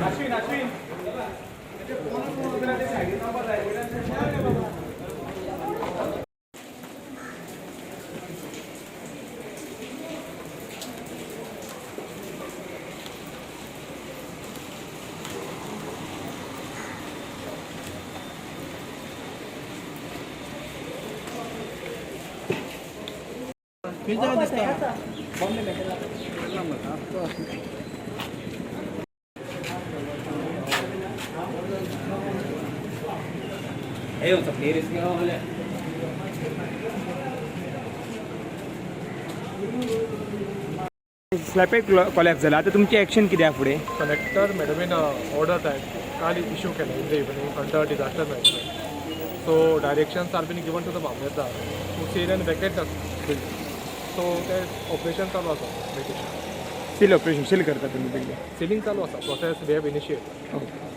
Ashwin, Ashwin. Ayun, sa clearance nga wala. स्लॅपे collapse जाला. आतां तुमची एक्शन कितें आहा फुडें? कलेक्टर मॅडमीन ऑर्डर काल इशू केले in the evening under disaster management. So directions are been given to the mamlatdar to seal and vacate the building. So ते ऑपरेशन चालू आसा, वेकेशन. सील ऑपरेशन, सील करता तुमी बिल्डींग? सिलींग चालू आसा, process we have initiate. Okay.